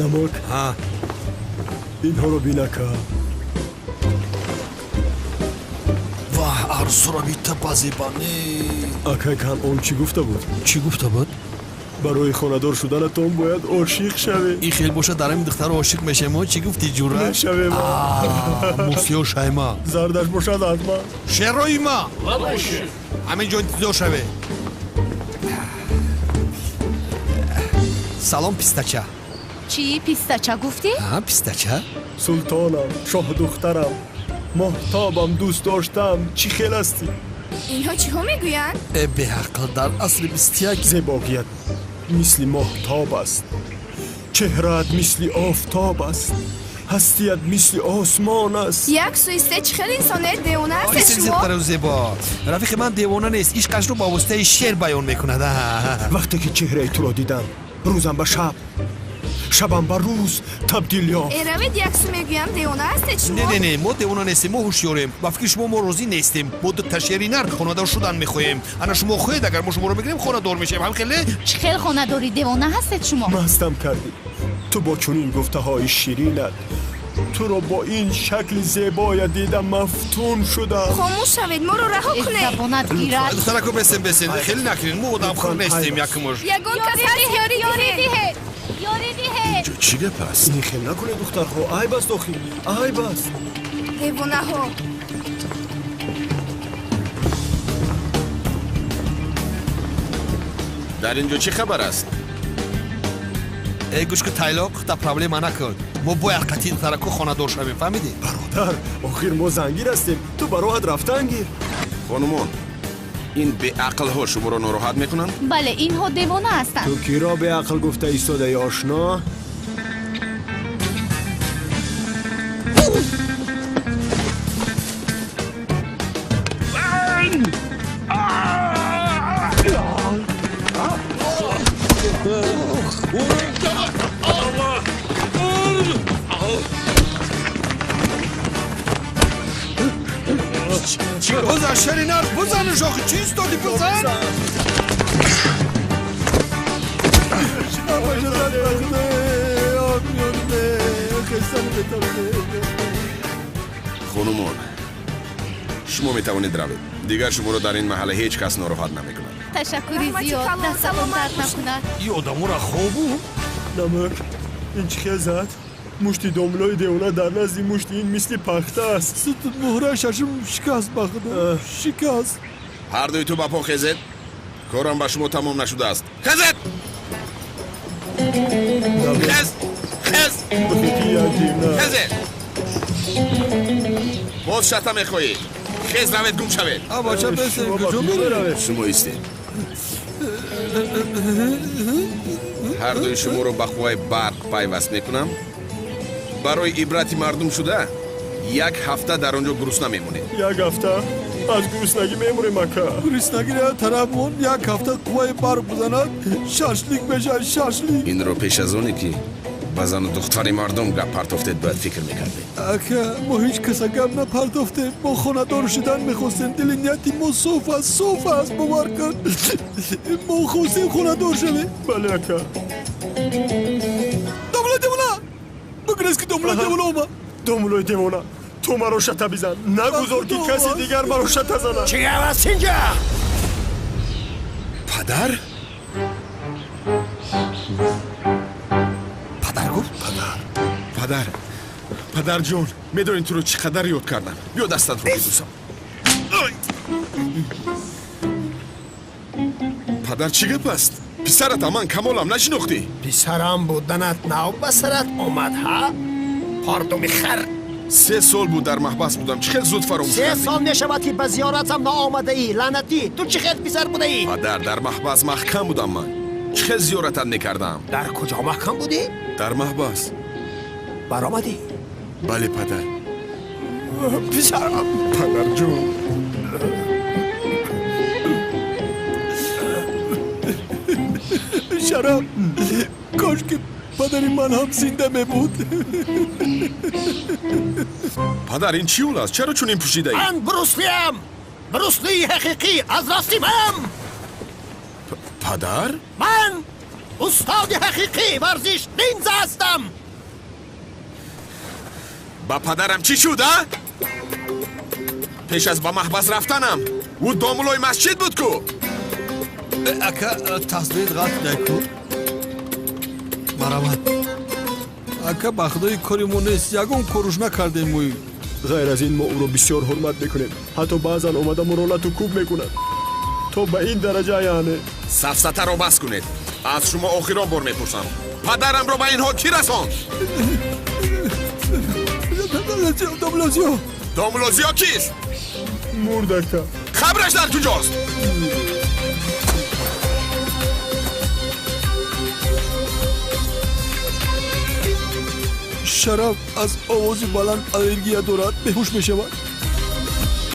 Намак. Инҳоро бинака. Ваҳ, арзуро бита базебане. Акай Канъон чӣ гуфта буд? Чӣ гуфта буд? Барои хонадор шуданатон бояд ошиқ шавед. Ин хел бошад, дар ҳамин духтаро ошиқ мешавем. Чӣ гуфтӣ, ҷура? Мешавем. Мусиё шайма. Зардаш бошад аз ман. Шерои ма. Ҳамин ҷо интизор шавед. Салом, пистача. Чӣ пистача гуфтӣ? Пистача. Султонам, шоҳдухтарам, моҳтобам, дӯст доштам, чӣ хел ҳастӣ? Инҳо чиҳо мегӯянд? Э, беақл, дар асри 21. Зебогият мисли моҳтоб аст, чеҳраат мисли офтоб аст, ҳастият мисли осмон аст. Як сӯи се чӣ хел инсонед, девона ҳастед шумо? Зебо, рафиқи ман девона нест, ишқашро ба воситаи шеър баён мекунад. Вақте ки чеҳраи туро дидам, рӯзам ба шаб, шабам ба рӯз табдил ёфт. Э, равед, як сӯ мегӯям, девона ҳастед шумо? Не, не, не, мо девона нестем, мо ҳушёрем. Ба фикри шумо мо розӣ нестем. Мо дута шери нар хонадор шудан мехоҳем. Ана шумо хоҳед, агар мо шуморо мегирем, хонадор мешавем. Ҳам хеле? Чӣ хел хонадорӣ, девона ҳастед шумо? Мастам кардӣ ту бо чунин гуфтаҳои ширинат. Туро бо ин шакли зебоя дида мафтун шудам. Хомӯш шавед, моро раҳо кунед. Забонат гирад. Духтарако, бесен, бесен, хеле накунед, мо одамхӯр нестем. Якмуш. Ягон кас ҳаст, ёрӣ диҳед, ёрӣ диҳед. Инҷо чӣ гап аст? Ин хел накунед, духтарҳо, айб аст, охир айб аст. Девонаҳо. Дар ин ҷо чӣ хабар аст? Э, гӯш ку, тайлоқ, та проблема накун. Мо бояд қатъи духтарако хонадор шавем, фаҳмидӣ? Бародар, охир мо зангир ҳастем, ту ба роҳат рафтан гир. Хонумон, ин беақлҳо шуморо нороҳат мекунанд? Бале, инҳо девона ҳастанд. Ту киро беақл гуфта истодаи, ошно? Бизан, шери нар, бизанаш, охи чӣ истоди, бизан. Хонумон, шумо метавонед равед. Дигар шуморо дар ин маҳалла ҳеҷ кас нороҳат намекунад. Ташаккури Раҳмати зиёд. калон, Дастатон саломат дард накунад. Ин одаморо хобу. Намак, ин чӣ хел зад? Мушти домлои девона дар назди мушти ин мисли пахта аст. Муҳра шашум шикаст, ба худо, шикаст. Ҳар дуи ту ба по хезед, корам ба шумо тамом нашудааст. Хезед, хез, хез. Хезед, боз шата мехоҳӣ? Хез, равед, гум шавед. Абача, бесен, куҷо меравед? Шумо истед. Ҳар дуи шуморо ба қувваи барқ пайваст мекунам. Барои ибрати мардум шуда, як ҳафта дар он ҷо гурусна мемонед. Як ҳафта аз гуруснагӣ мемурем, ака. Гуруснагӣ тарафмон, як ҳафта қувваи барқ бизанад, шашлик мешавад, шашлик. Инро пеш аз оне ки ба зану духтари мардум гап партофтед, бояд фикр мекардед. Ака, мо ҳеҷ каса гап напартофтем. Мо хонадор шудан мехостем. Дили нияти мо соф аст, соф аст, бовар кун. Мо хостем хонадор шавем. Бале, ака. Домла девона, бигрез, ки домла девона омад. Домлои девона, ту маро шата бизан, нагузор ки каси дигар маро шата занад. Чӣ гап аст инҷа? Падар. Падар гуфт. Падар, падар, падарҷон, медонӣ туро чӣ қадар ёд кардам? Биё, дастатро бибӯсам. Падар, чӣ гап аст? Писаратам ман, Камолам, нашинохтӣ? Писарам буданат нав ба сарат омад, ҳа, пардуми хар? 3 сол буд дар маҳбас будам, чӣ хел зуд фаромӯш се кардӣ? Сол мешавад, ки ба зиёратам наомадаӣ, лаънатӣ. Ту чӣ хел писар будаӣ? Падар, дар маҳбас маҳкам будам ман, чӣ хел зиёратат мекардам? Дар куҷо маҳкам будӣ? Дар маҳбас. Баромадӣ? Бале, падар. Писарам. Падарҷон. Шараф, кош ки падари ман ҳам зинда мебуд. Падар, ин чӣ ҳол аст? Чаро чунин пӯшидаӣ? Ман Бруслиам, Бруслии ҳақиқӣ аз рости ман. Падар. Ман Устоди ҳақиқии варзиш нинза ҳастам. Ба падарам чӣ шуд, а? Пеш аз ба маҳбас рафтанам ӯ домулои масҷид буд ку. Ака, тасвир ғалт неку. Марамат. Ака, ба худои кори мо нест, ягон коруш накардем мои. Ғайр аз ин мо ӯро бисёр ҳурмат мекунем. Ҳатто баъзан омада моро лату кӯб мекунад. То ба ин дараҷа яъне. Сафсатаро бас кунед. Аз шумо охирон бор мепурсам. Падарамро ба инҳо кӣ расонд? Домулозиё. Домулозиё кист? Мурд, ака. Қабраш дар куҷост? Шараф аз овози баланд аллергия дорад, беҳуш мешавад.